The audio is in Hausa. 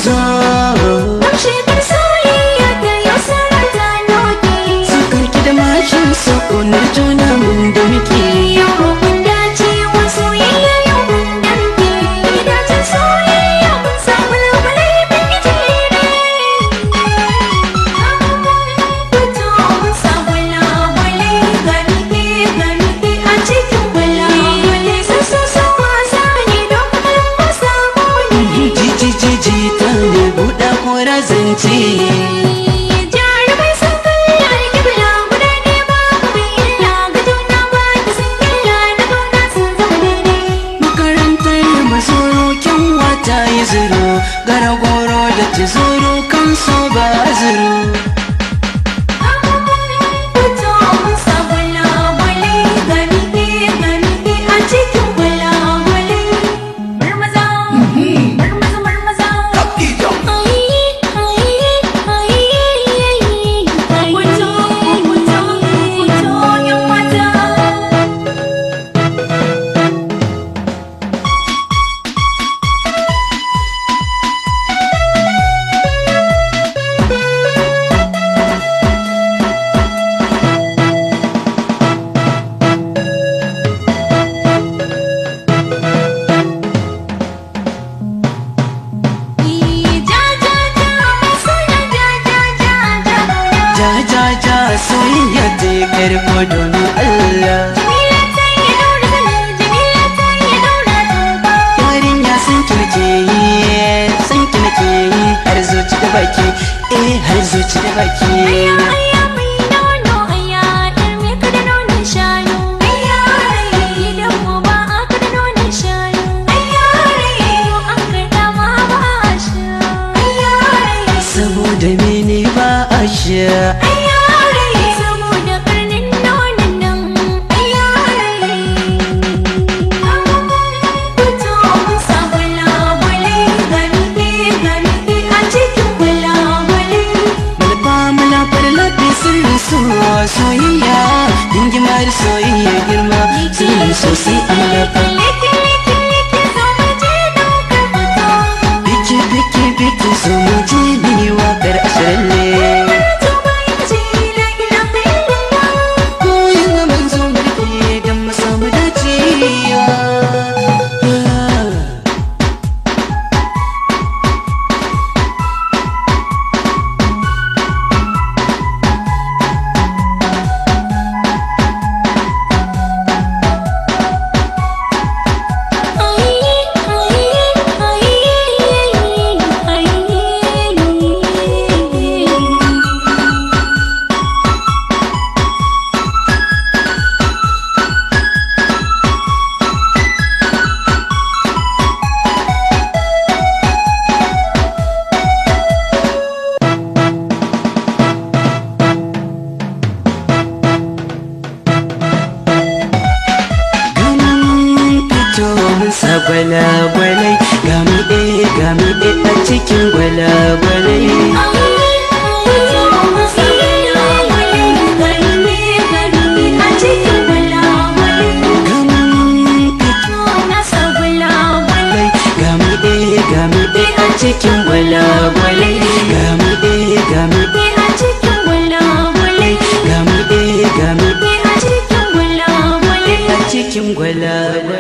so. Shekar soyayya ta yau sara ta noke. Sukarki da mashin so ƙaunar juna mun da muke. Yau mun dacewa soyayya yau mun damke. Dacen soyayya mun samu labalai mun yi jere. Fito mun samu labalai ga muke ga muke a cikin gwalagwalai. Sassa sa wasa ne don kalmar sabo ne. Jiji jiji ta ne buɗa kora zance. Jarumai sun kalla alƙibla guda ne babu mai illa ga juna ba ta sun illa na kauna sun zama daidai. Makarantar masoro kyanwa ta yi zuru, gara goro da tuzuru kan so ba zuru. Fito mun sa gwalagwalai ga muke ga muke a cikin gwalagwalai. Marmaza, marmaza, marmaza. Fito, fito, fito, yan mata. Ja ja ja mai suna ja ja ja ja. Ja ja ja soyayya ta yi karko domin Allah. Jamila ta yi daura zani, Jamila ta yi daura tuba. Yarinya san ki nake yi, san ki nake yi har zuci da baki, eh har zuci da baki. Aya aya mai nono aya, ɗarme ka da nonon shanu. Aya gidan mu ba a ka da nonon shanu. Aya ko an karɗa ma ba a sha. Aya Saboda mene ba a sha? aya saboda karnin nonon nan. Aya fito mun sa gwalagwalai ga muke ga muke a cikin gwalagwalai. Malfa malafar lafi sirrin so soyayya, dingimar soyayya girma sirrin sosai a malafa. Leke leke leke zo mu je daukar hoto. Biki biki biki so mu je mu yi waƙar ashiralle. To bayan ce la ilaha illallah. Koyin manzo mulki don mu samu dacewa. Ganin fito mun sa gwalagwalai, gami ɗaya gami ɗaya a cikin gwalagwalai. Ganin fito gami ɗaya gami ɗaya a cikin gwalagwalai, gami ɗaya gami ɗaya gami ɗaya gami ɗaya a cikin gwalagwalai.